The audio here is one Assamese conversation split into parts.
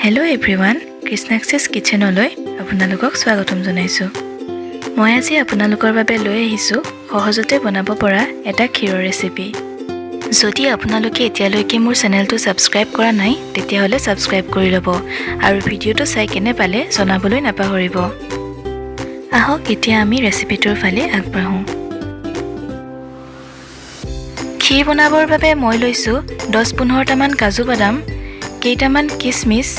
হেল্ল' এভৰিৱান, কৃষ্ণাক্সিছ কিটচেনলৈ আপোনালোকক স্বাগতম জনাইছোঁ। মই আজি আপোনালোকৰ বাবে লৈ আহিছোঁ সহজতে বনাব পৰা এটা ক্ষীৰৰ ৰেচিপি। যদি আপোনালোকে এতিয়ালৈকে মোৰ চেনেলটো ছাবস্ক্ৰাইব কৰা নাই, তেতিয়াহ'লে ছাবস্ক্ৰাইব কৰি ল'ব আৰু ভিডিঅ'টো চাই কেনে পালে জনাবলৈ নাপাহৰিব। আহক, এতিয়া আমি ৰেচিপিটোৰ ফালে আগবাঢ়োঁ। ক্ষীৰ বনাবৰ বাবে মই লৈছোঁ 10-15টামান কাজু বাদাম, কেইটামান কিচমিচ,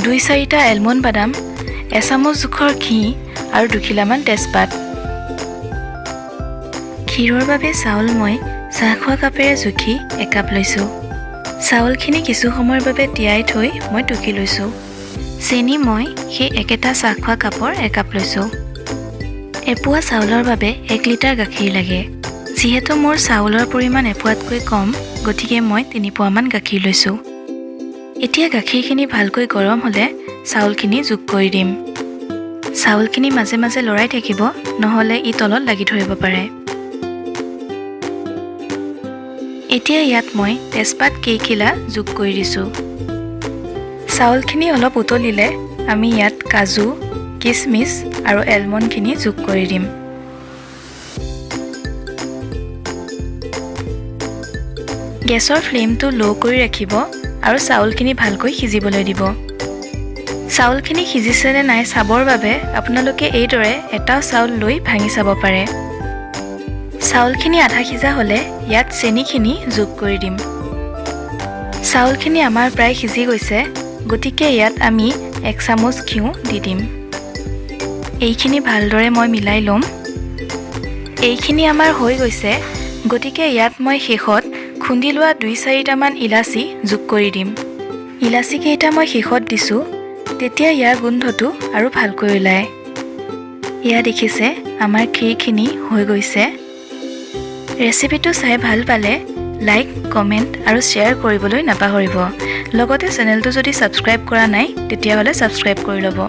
দুই চাৰিটা এলমণ্ড বাদাম, এচামুচ জোখৰ ঘি আৰু দুখিলামান তেজপাত। ক্ষীৰৰ বাবে চাউল মই চাহ খোৱা কাপেৰে জুখি একাপ লৈছোঁ। চাউলখিনি কিছু সময়ৰ বাবে তিয়াই থৈ মই টুকি লৈছোঁ। চেনি মই সেই একেটা চাহ খোৱা কাপৰ একাপ লৈছোঁ। এপোৱা চাউলৰ বাবে 1 লিটাৰ গাখীৰ লাগে। যিহেতু মোৰ চাউলৰ পৰিমাণ এপোৱাতকৈ কম, গতিকে মই 3 পোৱামান গাখীৰ লৈছোঁ। এতিয়া গাখীৰখিনি ভালকৈ গৰম হ'লে চাউলখিনি যোগ কৰি দিম। চাউলখিনি মাজে মাজে লৰাই থাকিব, নহ'লে ই তলত লাগি ধৰিব পাৰে। এতিয়া ইয়াত মই তেজপাত কেইখিলা যোগ কৰি দিছোঁ। চাউলখিনি অলপ উতলিলে আমি ইয়াত কাজু, কিচমিচ আৰু এলমণ্ডখিনি যোগ কৰি দিম। গেছৰ ফ্লেমটো ল' কৰি ৰাখিব আৰু চাউলখিনি ভালকৈ সিজিবলৈ দিব। চাউলখিনি সিজিছেনে নাই চাবৰ বাবে আপোনালোকে এইদৰে এটা চাউল লৈ ভাঙি চাব পাৰে। চাউলখিনি আধা সিজা হ'লে ইয়াত চেনিখিনি যোগ কৰি দিম। চাউলখিনি আমাৰ প্ৰায় সিজি গৈছে, গতিকে ইয়াত আমি এক চামুচ ঘিউ দি দিম। এইখিনি ভালদৰে মই মিলাই ল'ম। এইখিনি আমাৰ হৈ গৈছে, গতিকে ইয়াত মই শেষত খুন্দি লোৱা দুই চাৰিটামান ইলাচি যোগ কৰি দিম। ইলাচিকেইটা মই শেষত দিছোঁ, তেতিয়া ইয়াৰ গোন্ধটো আৰু ভালকৈ ওলায়। এয়া দেখিছে, আমাৰ ক্ষীৰখিনি হৈ গৈছে। ৰেচিপিটো চাই ভাল পালে লাইক, কমেণ্ট আৰু শ্বেয়াৰ কৰিবলৈ নাপাহৰিব। লগতে চেনেলটো যদি ছাবস্ক্ৰাইব কৰা নাই, তেতিয়াহ'লে ছাবস্ক্ৰাইব কৰি ল'ব।